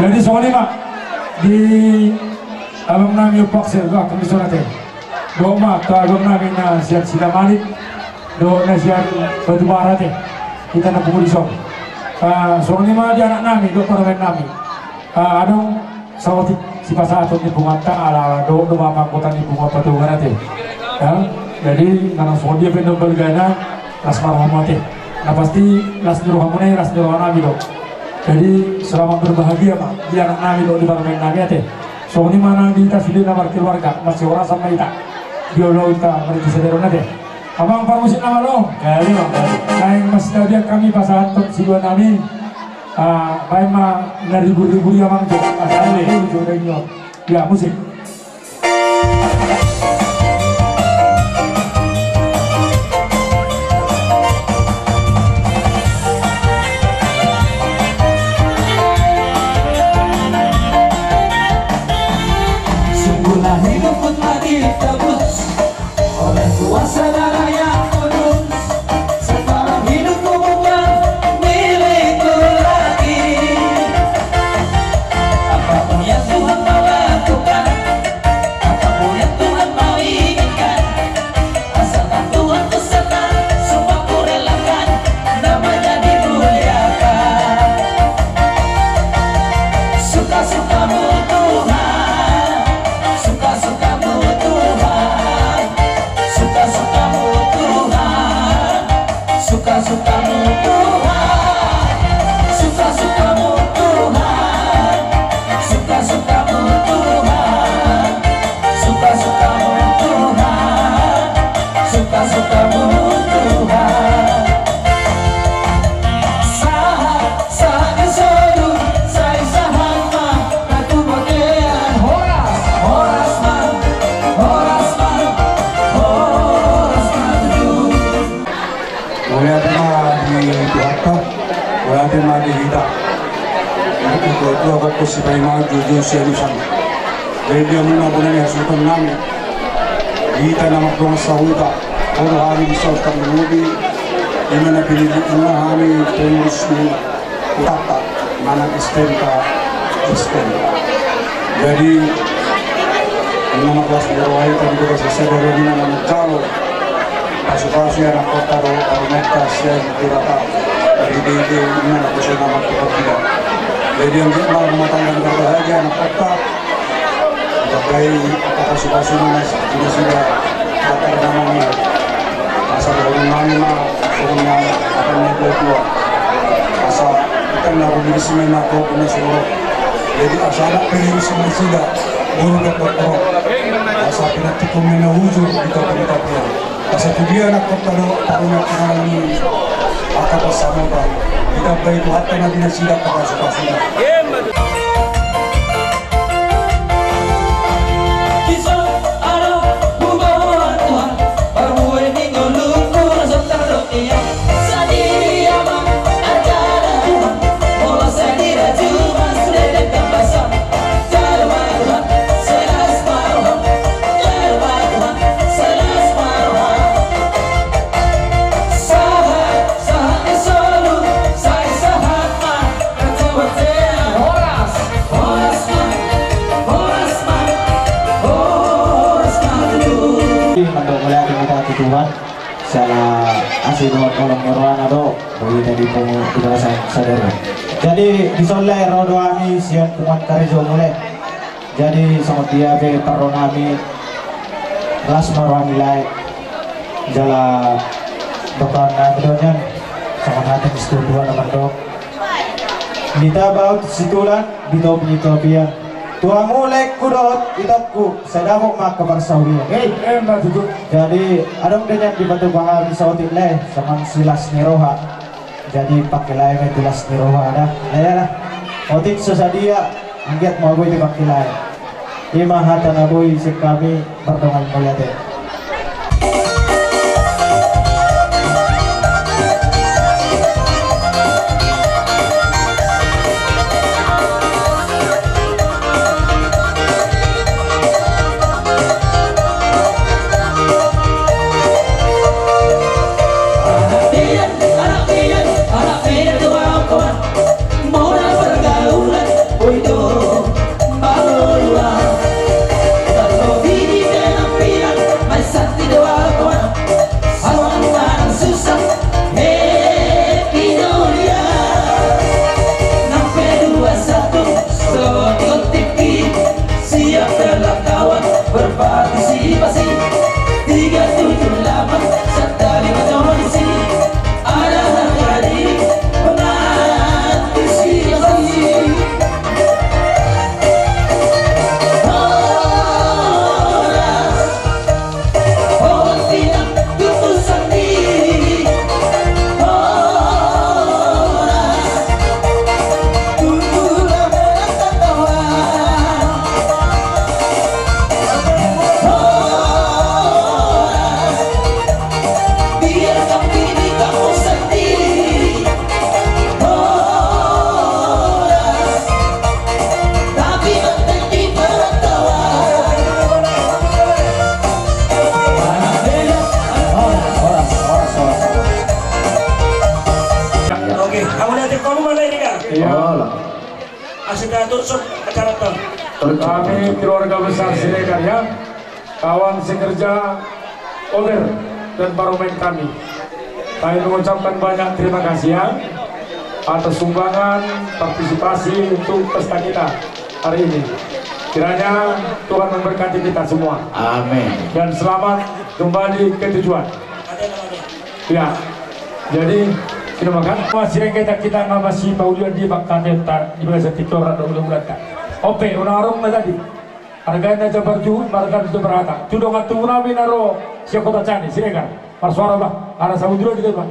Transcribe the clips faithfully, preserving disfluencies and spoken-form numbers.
Jadi songon i ma di abang nami Ompak Sirga, kami sonate. Dohot ma tu abang nami na sian Sidamanik, dohot na sian Batubara te. Hita na pungu dison. Ah, songon i ma di anak nami, dohot parumaen nami. Ah, adong saotik sipasahaton ni punguanta ala dohot do ma pangkotan ni punguan Patogar ate. Ya, jadi na songon dia pe na balgana, las ma rohamu ate. Na pasti las ni rohamuna i, las ni roha nami do. Jadi selamat berbahagia ma di anak nami dohot di parumaen nami ate. Songon i ma nang di hita sude na markeluarga, masihorasan ma hita. Di ulaonta marhite sadari on ate. Amang parmusik nama lo. Kali ma. Naeng masitabian hami pasahathon sidua nami. Ah, baen ma na ribur-ribur i amang jo. Asal ribur jo dengio. Ya, musik. Sungguhlah hidupku telah ditebus oleh kuasa darah yang kudus. Sekarang hidupku bukan milikku lagi. Apapun yang Tuhan mau lakukan, apapun yang Tuhan mau izinkan, asalkan Tuhan ku senang, semua ku relakan, nama-Nya dimuliakan. Suka-sukamu Tuhan, suka-sukamu Tuhan, suka-sukamu Tuhan, suka-sukamu Tuhan, suka-sukamu Tuhan, suka-sukamu Tuhan, suka-sukamu Tuhan, suka-sukamu Tuhan. Sahat, sahat ni solu, sai sahat ma na tu bontean. Horas, horas ma, horas ma, horas ma tutu. Mauliate ma di Tuhanta, mauliate ma di hita. Tua-tua, pokok sipaingaon, jujur sialusan. Jadi dia muna bona ni hasuhuton nami. Di hita na mardongan sahuta, olo hami di saus tarlumobi, ima na pinillit muna hami pengurus ni hutanta, manang S T M-ta, S T M. Jadi, ima na marlas ni roha hita di bagasan sadari on, ima na manjalo pasu-pasu i anakkonta dohot parumaenta sian Tirata. Jadi, di, di, ima na poso na martukar hita. Jadi, anggiat ma rumah tangga na berbahagia anakkonta. Tabaen angka pasu-pasu na di nasida, angka na mangihut. Asa dohonon nami ma songon na hata ni natua-tua. Asa ingkon na rumiris ma i na dohot na sumorop. Jadi asa anak pe riris ma nasida, boru dohot torop. Asa pinantikhon ma i na hujur di topi ni tapian. Asa tu dia anakkonta dohot parumaenta nami, angka pansamotan, ditambai Tuhanta ma di nasida angka pasu-pasuna. Dison adong huboan Tuhan, parbue ni ngolungku na so tardok i. Sadia ma angka na Tuhan, molo sai diraju ma sude denggan basa. Jalo ma Tuhan, sai las ma roham. Jalo ma Tuhan, sai las ma roham. Sahat, sahat ni solu, sai sahat ma na tu bontean. Horas, horas ma, horas ma, horas ma tutu. Mandok mauliate ma hita tu Tuhan. Siala asi dohot holong ni rohana do, bagi tadi pungu di bagasan sadari on. Jadi, dison lae ro do hami sian punguan Karijo mule. Jadi, songon dia pe parro nami, las ma rohami lae. Jala, dokon nami do nian, songon hata ni situa-tua na mandok. Di taba situlan, di topi ni tapian. Tu hamu laengku dohot itongku, sai dapot ma angka parsaulian. Hei, emma tutu. Jadi, adong do nian dipatupa hami saotik lae, songon silas ni roha. Jadi, pangke lae ma i tu las ni roha da. Lae da. Otik so sadia, anggiat ma boi dipangke lae. Ima hata na boi sian hami. Mardongan mauliate. Anak pian, anak pian, anak pian tu ahu kawan. Mauliate pergaulan, oi do. Asa diatur son acaranta. Kami keluarga besar Siregar, ya, kawan sekerja Ober dan parumaen kami, kami mengucapkan banyak terima kasih, ya, atas sumbangan partisipasi untuk pesta kita hari ini. Kiranya Tuhan memberkati kita semua. Amin. Dan selamat kembali ke tujuan. Ya. Jadi, sino ma kan? Masih kita, kita nggak masih Paulian di Bangkate, di bahasa Tikor ada ulang-ulang kan. Ope, unang arung na tadi. Arga na jabar tu, marga tu berata. Tu dongan tubu nami na ro sian Kota Cani, Siregar. Marsuara bah, ada sabun dulu di depan.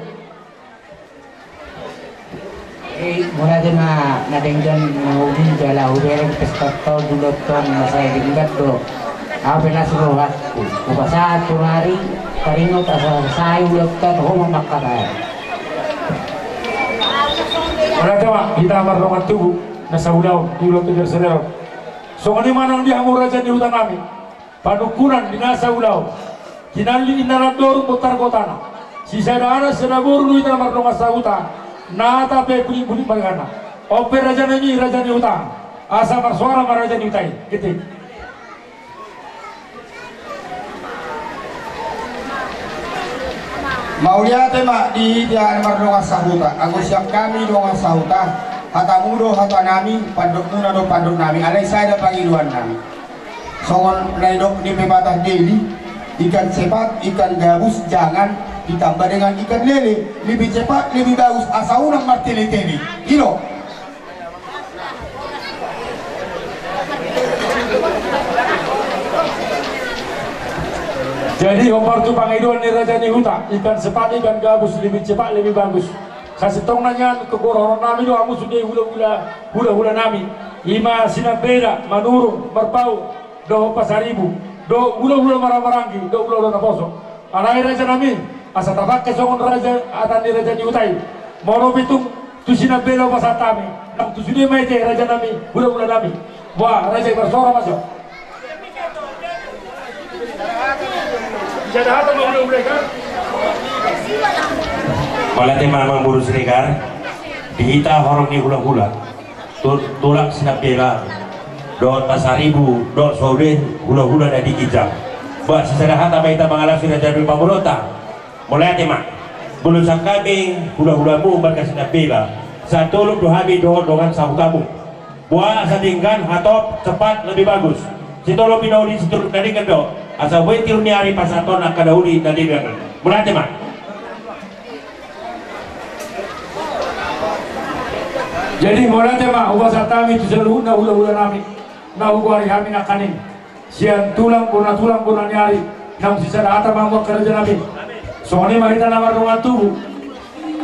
Eh, mauliate ma na denggan na uli jala hubereng pesta tolu, dua tolu na sai denggan do. Ape las rohangku, hupasahat tu ari taringot asa sai ulaonta tu ho ma mangkatai. Mauliate ma, hita mardongan tubu na saulaon di ulaon tu Jerusalem. Songon i ma nang di hamu raja ni huta nami. Panungkunan di na saulaon. Tinallik inna landoru bontar gotana. Sisada anak sada boru do hita mardongan sahuta. Nata pe bulik-bulik margana. Ope raja nami, raja ni huta. Asa marsuara ma raja ni huta i. Gete. Mauliate ma di hita mardongan sahuta. Anggo sian hami dongan sahuta, hatamu do hata nami, pandokmuna do pandok nami. Alai sada pangidoan nami. Songon na nidok ni pepatah Bali, ikan cepat, ikan gabus, jangan ditambah dengan ikan lele. Lebih cepat, lebih bagus, asa unang martele-tele. I do. Jadi, hombar tu pangidoan ni raja ni huta, ikan cepat, ikan gabus, lebih cepat, lebih bagus. Sasintongna nian, keborhonon nami do hamu sude hula-hula, hula-hula nami. I ma Sinambela, Manurung, Marpaung, dohot Pasaribu, dohot hula-hula Marhahamaranggi, dohot hula-hula Naposo. Alai raja nami, asa tapangke songon raja, hata ni raja ni huta i. Molo pe tung tu Sinambela hupasahat hami, nang tu sude ma i te raja nami, hula-hula nami. Boha, raja i marsuara ma jo. Mauliate ma amang boru Siregar, di hita horong ni hula-hula, tu-, tulang Sinambela, dohot Pasaribu, dohot sude hula-hula na di ginjang. Ba, sisada hata ma hita mangalap si raja ni pamurota. Mauliate ma. Molo sian hami hula-hulamu marga Sinambela, sai tolop do hami dohot dongan sahutamu. Boha asa denggan, hatop, cepat, lebih bagus. Sitolop i na uli, sitolop na denggan do. Asa boi tiur ni ari pasahaton angka na uli na denggan. Mauliate ma. Jadi mauliate ma hupasahat hami tu saluhutna hula-hula nami. Na hugoari hami nangkaning. Sian tulang bona tulang bona ni ari, naung sisada hata ma hamu angka raja nami. Songon i ma hita na mardongan tubu.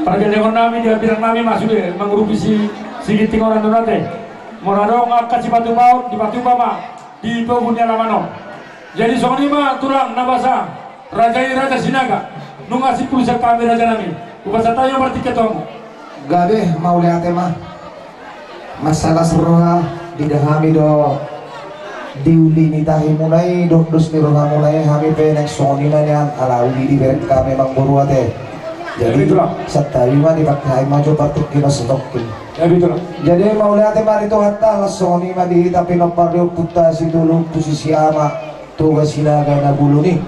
Pargellengon nami di hambirang nami ma sude mangurupi si, si Ginting on, andorang te. Molo adong angka sipatupaon, dipatupa ma di pogu ni alaman on. Jadi songon i ma tulang na basa. Raja i Raja Sinaga, nunga simpul sian hami raja nami. Hupasahat hami ma partingkian tu hamu. Gabe, mauliate ma. Mansai las roha, diida hami do di uli ni tahimuna i, dohot dos ni rohamuna i, hami pe naeng songon i ma nian, ala uli dibereng hami amang boru ate. Jadi, santabi ma, dipangke hami ma jo partingkian on satongkin. Jadi mauliate ma di Tuhanta, las songon i ma di hita pinompar ni ompunta Situlu, ompu si Ama Toga Sinaga na bolon i.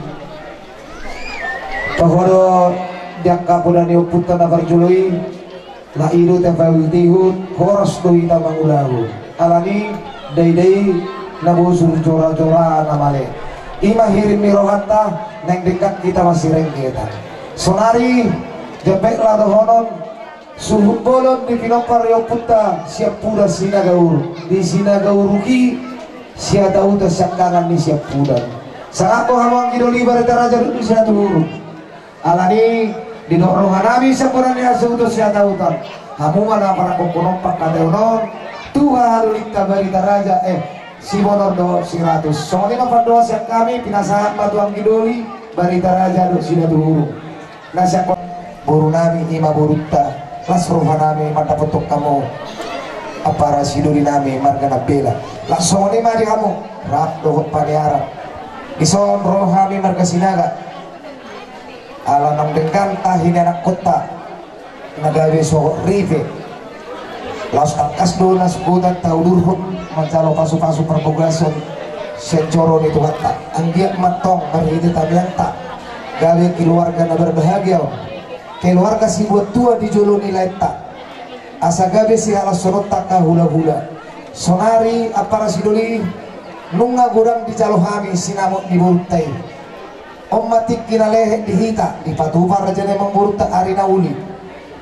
Toho do di angka poda ni ompunta na parjolo i, na i do tapaihut-ihut, horas do hita mangulahon. Alani daidai na bosur, jora-jora na male. I ma hirim ni rohanta, naeng denggan hita masirenggetan. Sonari, jempek la dohonon, suhut bolon di pinompar ni ompunta Siampudan Sinaga Uruk. Di Sinaga Uruk i, siatautan siangkangan ni Siampudan. Sangap do hamu anggi doli, barita raja dohot di Sinatuhurung. Alani, didok roha nami sian bona ni hasuhuton siatautan. Hamu ma na parangkokkon on pangkataion on tu hahadolinta barita raja, eh, Sibonor dohot Siratus. Songon i ma pandohan sian hami, pinasahat ma tu anggi doli, barita raja dohot Sinatuhurung. Na sian boru nami i ma borunta, las roha nami mandapothon hamu, ampara sidoli nami marga Nambela. Las songon i ma di hamu, rap dohot paniaran. Dison ro hami marga Sinaga. Ala naung denggan tahi ni anakkonta na gabe sohot ripe. Laos tangkas do na sungkutan taudurhon manjalo pasupasu parbogason sian joro ni Tuhanta. Anggiat ma antong marhite tangiangta gabe keluarga na berbahagia on, keluarga sibuat tua di jolo ni laenta, asa gabe sihalashononta angka hulahula. Sonari ampara sidoli, nunga godang dijalo hami sinamot ni borunta i. On ma tingki na lehet di hita, dipatupa raja ni amangborunta ari na uli.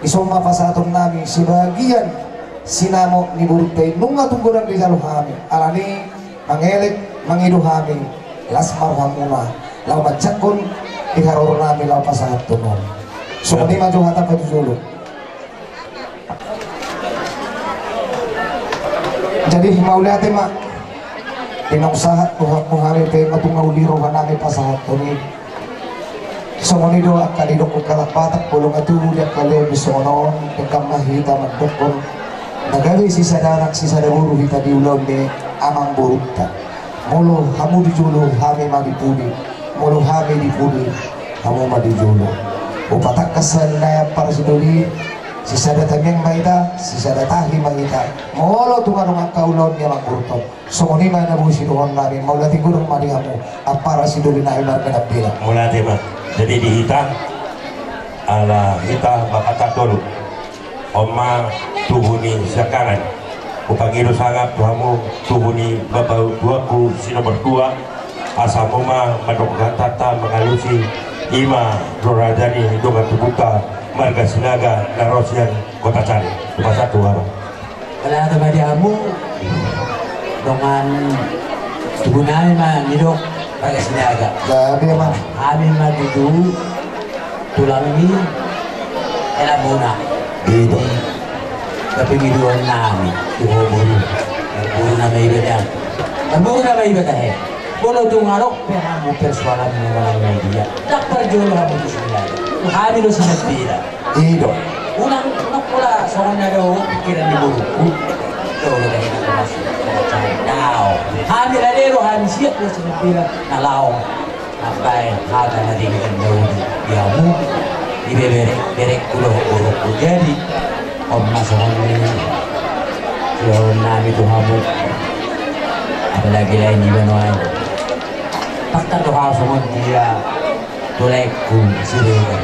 Dison ma pasahatonnami sebagian sinamot ni borunta i, nunga tung godang dijalo hami. Alani mangelek mangido hami, las ma rohamuna laho manjangkon di haroronami laho pasahathon on. Songon i ma jo hata patujolo. Jadi mauliate ma. Di naung sahat rohamu, hami pe ma tung uli rohanami pasahathon i. Songon i do angka didok halak Batak, molo nga tubu di angka leon ni songon on, denggan ma hita mandokkon na gabe sisada anak sisada boru hita di ulaon ni amangborunta. Molo hamu di jolo, hami ma di pudi. Molo hami di pudi, hamu ma di jolo. Hupatangkas sian na i ampara sidoli, sisada tangiang ma hita, sisada tahi ma hita. Molo tung adong angka ulaon ni amangborunta on, songon i ma na boi sidohononnami. Mauliate godang ma di hamu ampara sidoli nami marpinanpinan. Mauliate ma. Jadi di hita, ala hita ma hata tolu. On ma tubu ni siangkangan. Hupangido sangap tu hamu tubu ni bapaguangku si nomor dua, asa hamu ma mandok hata mangalusi, i ma raja ni dongan tubunta marga Sinaga na ro sian Kota Carik. Hupasahat tu hamu. Mauliate ma di hamu dongan tubunami ma nidok marga Sinaga. Gabe ma. Hami ma tutu tulang ni hela muna. Di pangidoannami tu ho boru. Boru nama iba dang. Boru nama iba tahe. Molo tung adong pe hamu persoalan mengenai media, ndang parjolo hamu tu Sinaga. Hami do sinambela. I do. Unang, unang pola songon na dao pikiran ni boruku. Dao do dahi na keras. Dao. Hami rade do hami siap do sinambela na laho mambaen hata na denggan Daudi di hamu. Ibeberek, berekku dohot boruku. Jadi on ma songon ni sidohononnami tu hamu. Apalagi lae niba nuaeng. Tangkas do hau songon dia. Tolengku Siregar.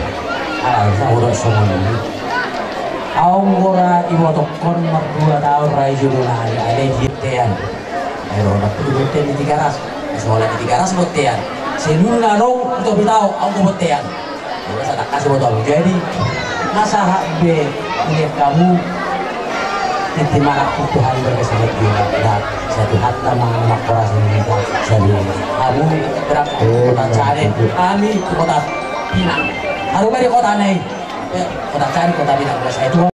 Ala sa hudok songon i. Aung gora ibotokkon mardua taon rai jolo nai ale di tean. Ayo na pudi bontean di Tigaras. Soalna di Tigaras bontean. Seluruh na dong itu pitau aung bontean. Gora sa tangkas iboto aung. Jadi na sahat be. Melihat kamu Inti marap Tuhan berkesendak juga. Satu hatta mang makora sini. Satu. Kamu berangkat kota Cane, kami kota Pinang. Harus dari kota Nai. Eh, kota Cane, kota Pinang. Saya itu